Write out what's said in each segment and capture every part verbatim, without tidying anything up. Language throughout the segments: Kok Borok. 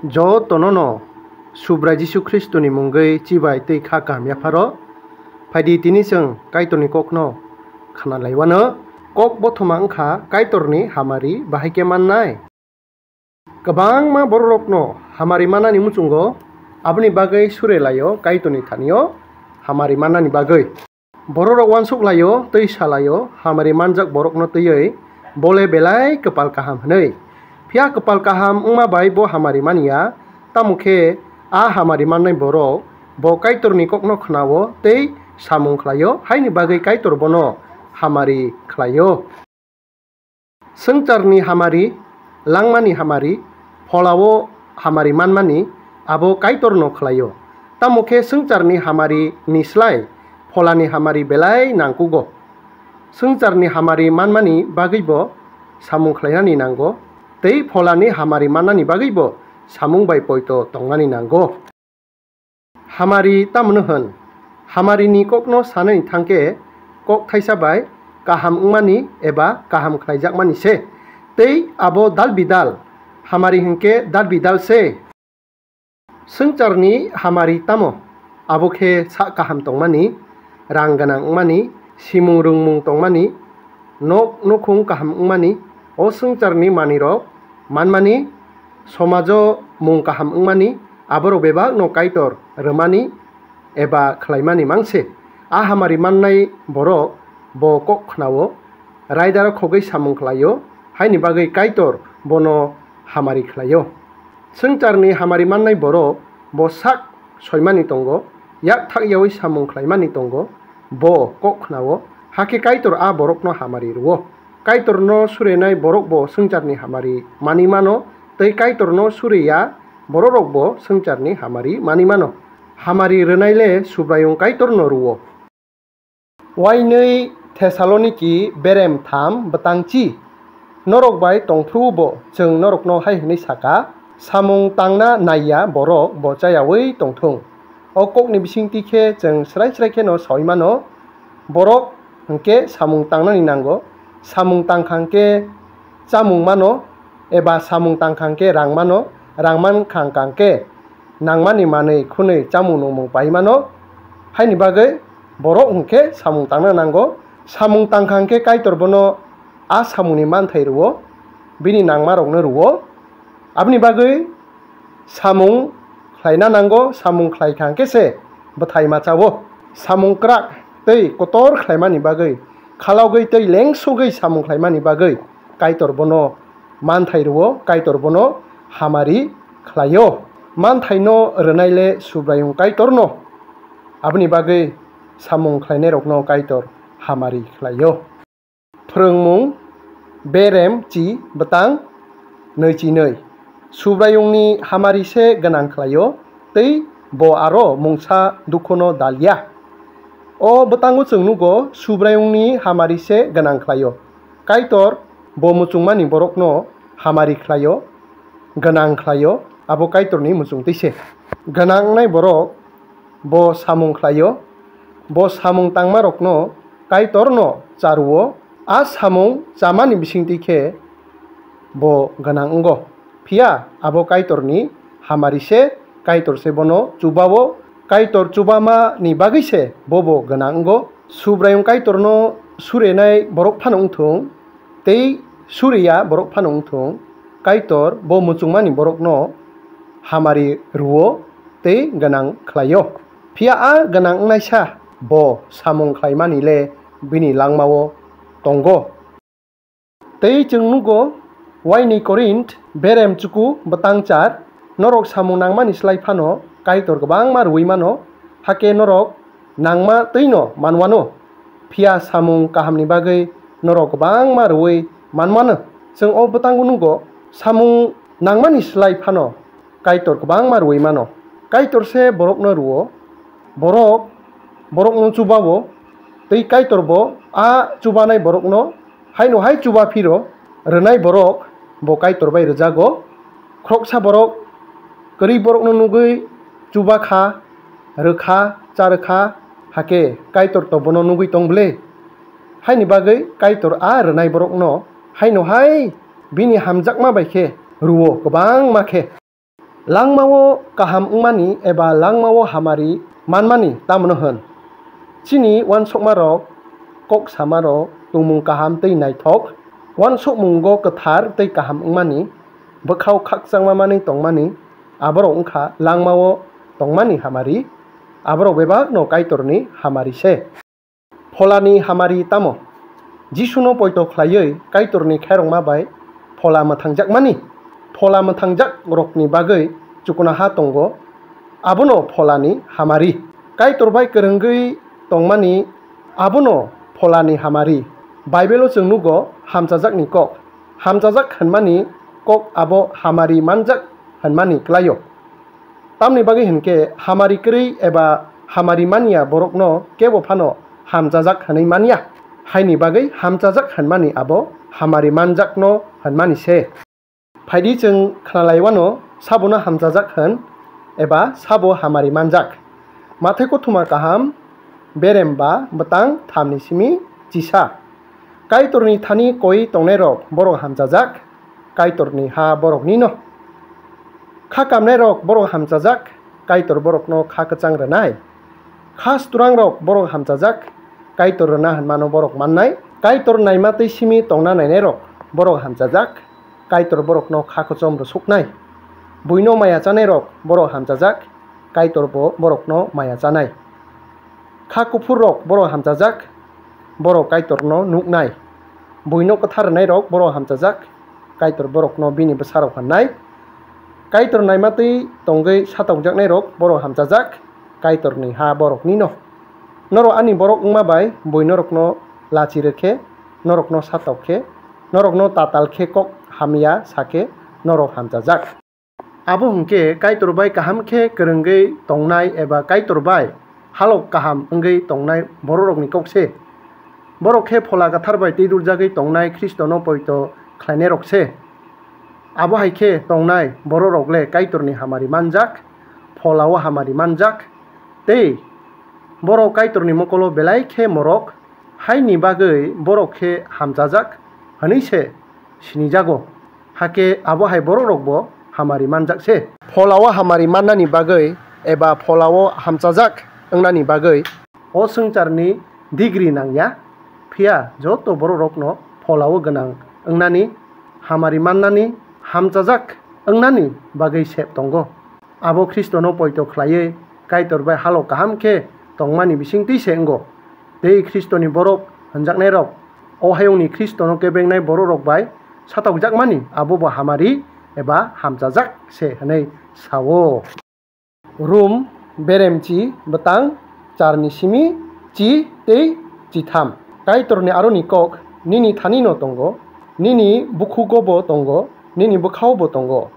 Jotono no Subrai Jisu Khristoni mungwi chibai tei kha kaham yapharo. Phaidi tini chwng Kaitorni kokno khna laiwano. Kok bothoma wngkha Kaitorni hamari bahai khe mannai. Kwbangma bororokno hamari mannani muchungo, aboni bagwi sure laio Kaitorni thani-o hamari mannani bagwi. Bororok uansuk laio tei sa laio, hamari manjak borokno twiwi bole belai kwpal kaham hwnwi. Phiya kwpal kaham wngma bai bo hamari man ya, tamo khe a hamari mannai borok bo Kaitorni kokno khna-o tei samung khlai-o, haini bagwi Kaitor bono hamari khlai-o. Swngcharni hamari, langmani hamari, phola-o hamari manmani abo Kaitorno khlai-o. Tamo khe swngcharni hamari ni slai pholani hamari belai nangkugo. Swngcharni hamari manmani bagwibo samung khlainani nango, tei pholani hamari mannani bagwibo samung bai poito tongnani nango. Hamari tamoni hwn? Hamarini kokno sanani thangkhe kok thaisa bai kaham wngmani eba kaham khlaijakmani se, tei abo dalbidal hamari hwnkhe dalbidal se. Swngcharni hamari tamo? Abo khe sak kaham tongmani, rang gwnang wngmani, simung rwngmung tongmani, nok nukhung kaham wngmani, o swngcharni manwirok manmani, somajo mung kaham wngmani, aborok bebakno Kaitor rwmani eba khlaimani mangse. A hamari mannai borok bo kok khna-o, raidaro khogwi samung khlai-o, haini bagwi Kaitor bono hamari khlai-o. Swngcharni hamari mannai borok bo sak soimani tongo, yak thak yaui samung khlaimani tongo, bo kok khna-o, hakhe Kaitor a borokno hamari rw-o. Kaitorno surenai borok bo swngcharni hamari manwi mano, tei Kaitorno sure ya bororok bo swngcharni hamari manwi mano. Hamari rwnai le Subraiyung Kaitorno rw-o. Wainwi Thesaloniki berem tham bwtang chi. Norok bai tongphuru bo chwng norokno hai hwnwi saka, samung tangna nai ya borok bo chayaui tongthung. O kokni bisingtwi khe chwng srai srai kheno saui mano, borok hwnkhe samung tangnani nango, samung tangkha hwnkhe chamung mano, eba samung tangkha hwnkhe rang mano, rang mankha hwnkhe nangmani manwi khwnwi chamung nungmung pai mano. Haini bagwi borok hwnkhe samung tangna nango. Samung tangkha hwnkhe Kaitor bono a samungni manthai rw-o, bini nangmarokno rw-o. Aboni bagwi samung khlaina nango, samung khlaikha hwnkhe se bwthai macha-o. Samung kwrak tei kotor khlaimani bagwi, khalogwi tei lengsogwi samung khlaimani bagwi Kaitor bono manthai rw-o, Kaitor bono hamari khlai-o. Manthaino rwnai le Subraiyung Kaitorno, aboni bagwi samung khlainairokno Kaitor hamari khlai-o. Phrwngmung berem chi bwtang nwi chi nwi. Subraiyungni hamari se gwnang khlai-o, tei bo aro mungsa dukhuno dal ya. O bwtango chwng nugo, Subraiyungni hamari se gwnang khlai-o. Kaitor bo muchungmani borokno hamari khlai-o, gwnang khlai-o, abo Kaitorni muchungtwi se. Gwnang wngnai borok bo samung khlai-o, bo samung tangmarokno Kaitorno cha rw-o. A samung chamani bisingtwi khe bo gwnang wngo. Phiya abo Kaitorni hamari se, Kaitor se bono chuba-o, Kaitor chubamani bagwi se bo bo gwnang wngo. Subraiyung Kaitorno surenai borok phano wngthung, tei suriya borok phano wngthung, Kaitor bo muchungmani borokno hamari rw-o tei gwnang khlai-o. Phiya a gwnang wngnaisa bo samung khlaimani le bini langma-o tongo. Tei chwng nugo, waini Korinth berem chuku bwtang char, norok samung nangmani slai phano Kaitor kwbangma rwui mano, hakhe norok nangma twino manwano, phiya samung kahamni bagwi norok kwbangma rwui manmano. Chwng o bwtango nugo, samung nangmani slai phano Kaitor kwbangma rwui mano. Kaitor se borokno rw-o, borok borokno chuba-o, tei Kaitor bo a chubanai borokno haino hai chuba phiro. Rwnai borok bo Kaitor bai rwjago. Khoroksa borok kwrwi borokno nugwi chuba kha, rw kha, cha rw kha, hakhe Kaitor to bono nugwi tong ble? Haini bagwi Kaitor a rwnai borokno haino hai bini hamjakma bai khe rw-o kwbangma khe. Langmao kaham wngmani eba langmao hamari manmani tamno hwn? Chini uansukmarok, kok samarok, tongmung kaham tei naithok, uansukmungo kwthar tei kaham wngmani, bwkhao khakchangma manwi tongmani, aborok wngkha langmao tongmani hamari, aborok bebakno Kaitorni hamari se. Pholani hamari tamo? Jisuno poito khlaiwi Kaitorni khairokma bai phola mwthangjakmani. Phola mwthangjakrokni bagwi chuknoha tongo, abono pholani hamari. Kaitor bai kwrwngwi tongmani, abono pholani hamari. Baibelo chwng nugo hamchajakni kok. Hamchajak hwnmani kok abo hamari manjak hwnmani klaio. Tamni bagwi hwn khe, hamari kwrwi eba hamari manya borokno kebo phano hamchajak hwnwi man ya. Haini bagwi hamchajak hwnmani abo hamari manjakno hwnmani se. Phaidi chwng khnalaiwano sabono hamchajak hwn eba sabo hamari manjak. Mathai kothoma kaham, berem ba bwtang thamni simi chisa. Kaitorni thani koi tongnairok borok hamchajak, Kaitorni ha boroknino. Kha kamnairok borok hamchajak, Kaitor borokno kha kwchang rwnai. Kha suturangrok borok hamchajak, Kaitor rwna hwnmano borok mannai. Kaitor naima tei simi tongna nainairok borok hamchajak, Kaitor borokno kha kwchom rwsuknai. Buino maya chanairok borok hamchajak, Kaitor bo borokno maya chanai. Kha kuphurrok borok hamchajak, borok Kaitorno nuknai. Buino kwthar rwnairok borok hamchajak, Kaitor borokno bini bwsarok hwnnai. Kaitor naima twi tongwi satokjaknairok borok hamchajak, Kaitorni ha boroknino. Norok ani borok wngma bai bui norokno lachi rw khe, norokno satok khe, norokno tatal khe kok hamya sa khe, norok hamchajak. Abo hwn khe Kaitor bai kaham khe kwrwngwi tongnai eba Kaitor bai halok kaham wngwi tongnai bororokni kok se. Borok khe Phola Kwthar bai twiduljagwi tongnai Khristono poito khlainairok se. Abo hai khe tongnai bororok le Kaitorni hamari manjak, Phola-o hamari manjak, tei borok Kaitorni mokolo belai khe morok, haini bagwi borok khe hamchajak hwnwi se sinijago. Hakhe abo hai borokrokbo hamari manjak se. Phola-o hamari mannani bagwi eba Phola-o hamchajak wngnani bagwi o swngcharni degree nang ya, phiya joto borokrokno Phola-o gwnang wngnani, hamari mannani, hamchajak wngnani bagwi sep tongo. Abo Khristono poito khlaiwi Kaitor bai halok kaham khe tongmani bisingtwi se wngo. Tei Khristoni borok hwnjaknairok o hayungni Khristono kebengnai bororok bai satokjakmani abo bo hamari eba hamchajak se hwnwi sa-o. Rom beremchi bwtang charni simi chi tei chitham. Kaitorni aroni kok nini thanino tongo, nini bukhugobo tongo, nini bwkhaobo tongo.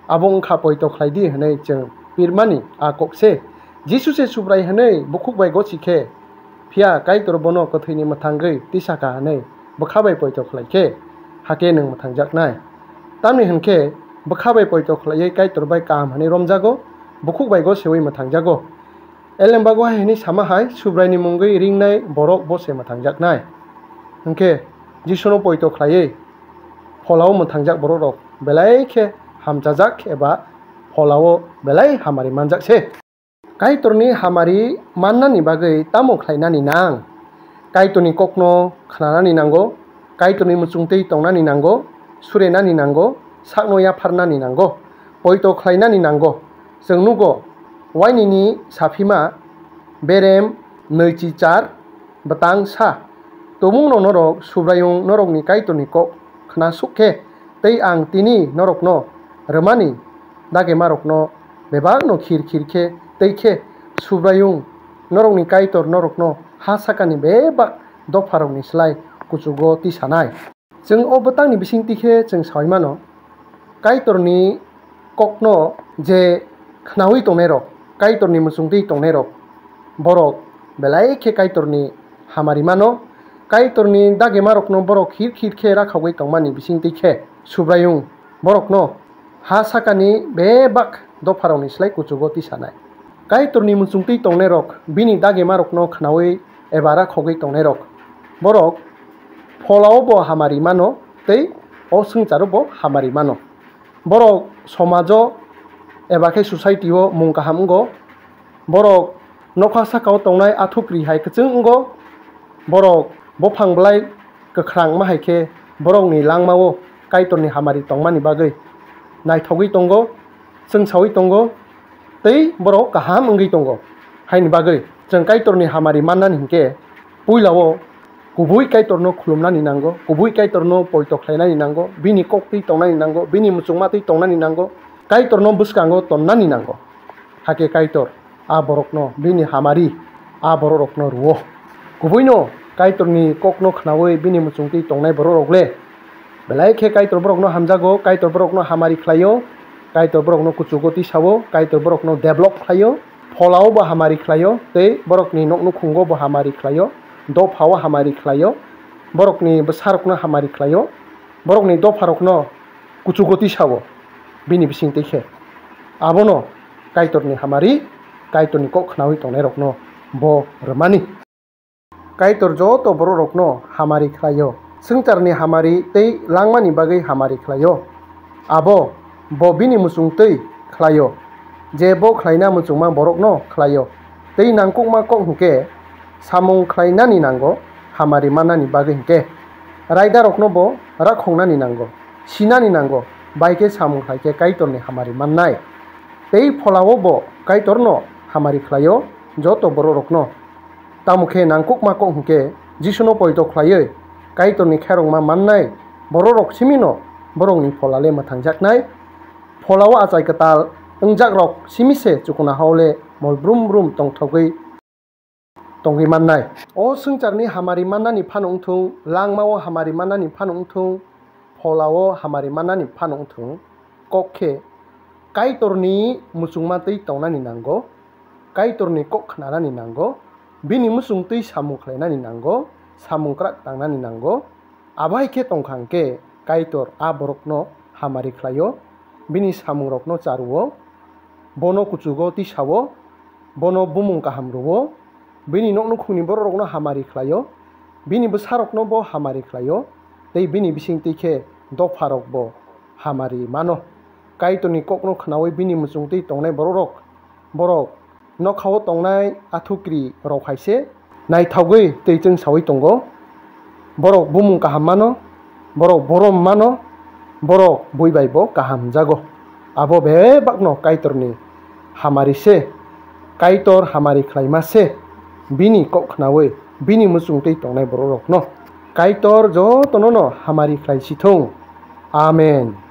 Abo wngkha poito khlai di hwnwi chwng pirmani a kok se. Jisu se Subrai hwnwi bukhuk bai gosi khe, phiya Kaitor bono kwthwini mwthangwi tisa kha hwnwi bwkha bai poito khlai khe, hakhe nwng mwthangjaknai. Tamni hwn khe, bwkha bai poito khlaiwi Kaitor bai kaham hwnwi romjago, bukhuk bai gosewi mwthangjago. Elembago hai hwnwi sama hai, Subraini mungwi ringnai borok bo se mwthangjaknai. Hwnkhe, Jisuno poito khlaiwi Phola-o mwthangjak borokrok belai khe hamchajak eba Phola-o belai hamari manjak se. Kaitorni hamari mannani bagwi tamo khlainani nang? Kaitorni kokno khnanani nango, Kaitorni muchungtwi tongnani nango, surenani nango, sakno yapharnani nango, poito khlainani nango. Chwng nugo, wainini saphima berem nwichi char bwtang sa, Tumungno norok Subraiyung norokni Kaitorni kok khna suk khe, tei ang tini norokno rwmani dagemarokno bebakno khir khir khe tei khe Subraiyung norokni Kaitor norokno ha sakani bebak dopharokni slai kuchugo tisanai. Chwng o bwtangni bisingtwi khe chwng saui mano, Kaitorni kokno je khnaui tongnairok, Kaitorni muchungtwi tongnairok, borok belai khe Kaitorni hamari mano. Kaitorni dagemarokno borok khir khir khe rakhogwi tongmani bisingtwi khe Subraiyung borokno ha sakani bebak dopharokni slai kuchugo tisanai. Kaitorni muchungtwi tongnairok bini dagemarokno khnaui eba rakhogwi tongnairok, borok Pholao bo hamari mano tei o swngcharo bo hamari mano. Borok somajo eba khe society-o mung kaham wngo. Borok nokha saka-o tongnai athukri hai kwchwng wngo. Borok buphang belai kwkhrang wngma hai khe borokni langma-o Kaitorni hamari tongmani bagwi naithogwi tongo, chwngsawi tongo, tei borok kaham wngwi tongo. Haini bagwi chwng Kaitorni hamari mannani hinkhe puila-o kubui Kaitorno khulumnani nango, kubui Kaitorno poito khlainani nango, bini kok twi tongnani nango, bini muchungma twi tongnani nango, Kaitorno bwskango tonnani nango. Hakhe Kaitor a borokno bini hamari a bororokno rwo. Kubuino Kaitorni kokno khnaui bini muchungtwi tongnai bororok le belai khe Kaitor borokno hamjago, Kaitor borokno hamari khlaio, Kaitor borokno kuchugo tisao, Kaitor borokno develop khlaio, pholao bo hamari khlaio, tei borokni noknukhungo bo hamari khlaio, dophao hamari khlaio, borokni bwsarokno hamari khlaio, borokni dopharokno kuchugo tisao, bini bisingtwi khe. Abono Kaitorni hamari, Kaitorni kok khnaui tongnairokno bo rwmani. Kaitor joto bororokno hamari khlaio, swngcharni hamari tei langmani bagwi hamari khlaio. Abo bo bini muchungtwi khlaio, je bo khlaina muchungma borokno khlaio. Tei nangkukma kok hinkhe samung khlainani nango, hamari mannani bagwi hinkhe raidarokno bo rakhongnani nango, sinani nango, bai khe samung khlai khe Kaitorni hamari mannai. Tei pholao bo Kaitorno hamari khlaio, joto bororokno. Tamo khe nangkukma kok hinkhe Jisuno poito khlaiwi Kaitorni khairokma mannai bororok simino borokni phola le mwthangjaknai. Pholao achai kwtal wngjakrok simi se chukuna hao le mol brum brum tongthogwi tongwi mannai. O swngcharni hamari mannani phano wngthung, langmao hamari mannani phano wngthung, pholao hamari mannani phano wngthung, kok khe Kaitorni muchungma twi tongnani nango, Kaitorni kok khnanani nango, bini muchung twi samung khlainani nango, samung kwrak tangnani nango. Abo hai khe tongkha hwnkhe Kaitor a borokno hamari khlaio, bini samungrokno cha rwo, bono kuchugo tisao, bono bumung kaham rwo, bini noknukhungni bororokno hamari khlaio, bini bwsarokno bo hamari khlaio, tei bini bisingtwi khe dopharokbo hamari mano. Kaitorni kokno khnaui bini muchungtwi tongnai bororok, borok nokhao tongnai athukri rok hai se naithogwi tei chwngsawi tongo. Borok bumung kaham mano, borok borom mano, borok bui bai bo kaham jago. Abo bebakno Kaitorni hamari se, Kaitor hamari khlaima se, bini kok khnaui bini muchung twi tongnai bororokno Kaitor jotono no hamari khlai si thung. Amen.